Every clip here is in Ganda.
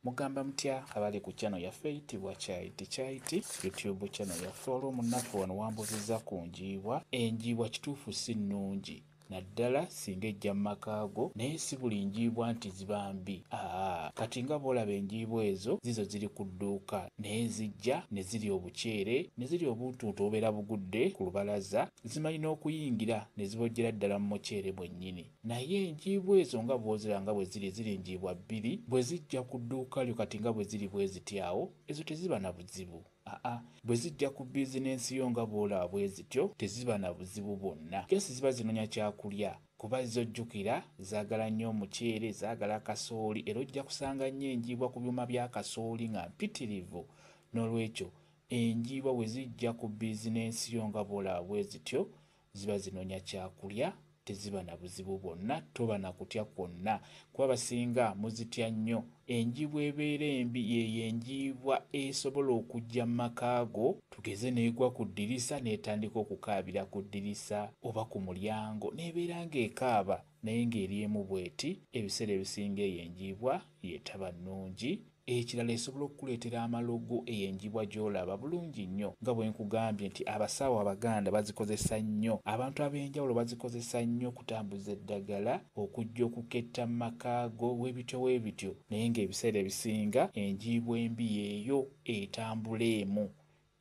Mugamba mutya abali ku channel yaffe eyitibwa Kyayiti Kyayiti YouTube channel yaffe. Olwo munnaffe wano wambuzizza ku njiibwa. Enjiibwa kituufu si nnungi naddala singa ejja mu maka go, naye si buli njiibwa nti ziba mbi. Aa, kati nga bw'olaba enjiibwa ezo zizo ziri ku dduuka, naye zijja ne zirya obuceere, ne zirya obuntuntu obubeera bugudde ku lubalaza, zimanyi n'okuyingira ne zibojjera ddala mu muceere mwennyini. Naye enjiibwa ezo nga bw'oziraba nga bwe ziri, ziri njiibwa bbiri, bwe zijja ku dduuka lyo kati nga bwe ziri bwe ziti awo, ezo teziba na buzibu. Aa, bwe zijja ku bizinensi yo nga bw'olaba bwe zityo, teziba na buzibu bwonna. Just ziba zinoonya kyakulya, kuba zo jjukira zaagala nnyo omuceere, zaagala kasooli, era ojja kusanga nnyo enjiibwa ku byuma bya kasooli nga mpitirivu. Noolwekyo enjiibwa bwe zijja ku bizinensi yo nga bw'olaba bwe zityo, ziba zinoonya kyakulya, teziba na buzibu bwonna, toba na kutya kwonna, kuba abasinga muzitya nnyo. Enjiibwa ebeera embi y'eyo enjiibwa esobola okujja mu maka go, tugeze n'egwa ku ddirisa n'etandika okukaabira ku ddirisa oba ku mulyango n'ebeera ng'ekaaba naye ng'eri emu bw'eti. Ebiseera ebisinga eyo enjiibwa y'etaba nnungi. Ekirala esobola okukuleetera amalogo eyo enjibwa gy'olaba bulungi nnyo nga bwe nkugambye nti abasawo Abaganda bazikozesa nnyo, abantu ab'enjawulo bazikozesa nnyo okutambuza eddagala, okujja okuketta mu maka go webityo webityo, naye ng'ebiseera ebisinga enjiibwa embi y'eyo etambula emu.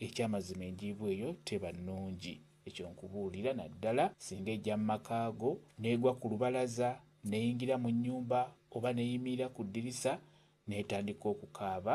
Ekyamazima enjiibwa eyo teba nnungi, ekyo nkubuulira naddala singa ejja mu maka go n'egwa ku lubalaza, n'eyingira mu nnyumba oba n'eyimirira ku ddirisa n'etandika okukaaba,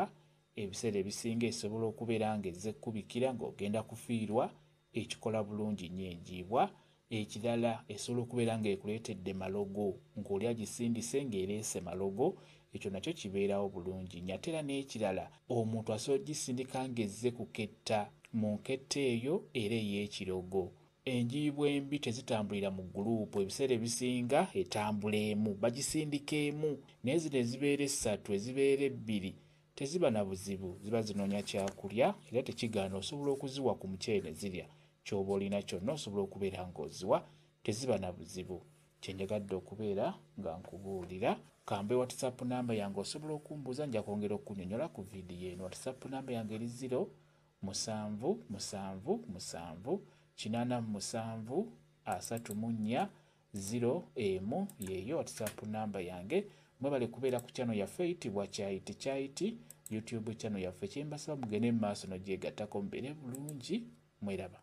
ebiseera ebisinga esobola okubeera ng'ezze ekkubikira ng'ogenda kufiirwa, ekikola bulungi nnyo enjiibwa. Ekirala esobola okubeera ng'ekuleetedde malogo, ng'oli agisindise ng'ereese malogo, ekyo nakyo kibeerawo bulungi nnyo. Ate era n'ekirala omuntu asobola ogisindika ng'ezze kuketta mu nketta eyo era ey'ekirogo. Enjiibwa embi tezitambulira mu guluupu, ebiseera ebisinga etambula emu, bagisindika emu, naye zino ezibeera essatu, ezibeera ebbiri teziba na buzibu, ziba zinoonya kyakulya era tekigaana osobola okuziwa ku muceere ne zirya, ky'oba olina kyonna osobola okubeera ng'oziwa, teziba na buzibu. Kye njagadde okubeera nga nkubuulira. Kambe WhatsApp namba yange osobola okumbuuza, nja kwongera okukunyonyola ku vidiyo eno. WhatsApp namba yange eri 0 7 7 7 87 34 0 emu, yeeyo WhatsApp namba yange. Mwebale kubeera ku channel yaffe eyitibwa Kyayiti Kyayiti YouTube channel yaffe. Kye mbasaba mugende mu maaso n'ogyegattako mubeere bulungi, mweraba.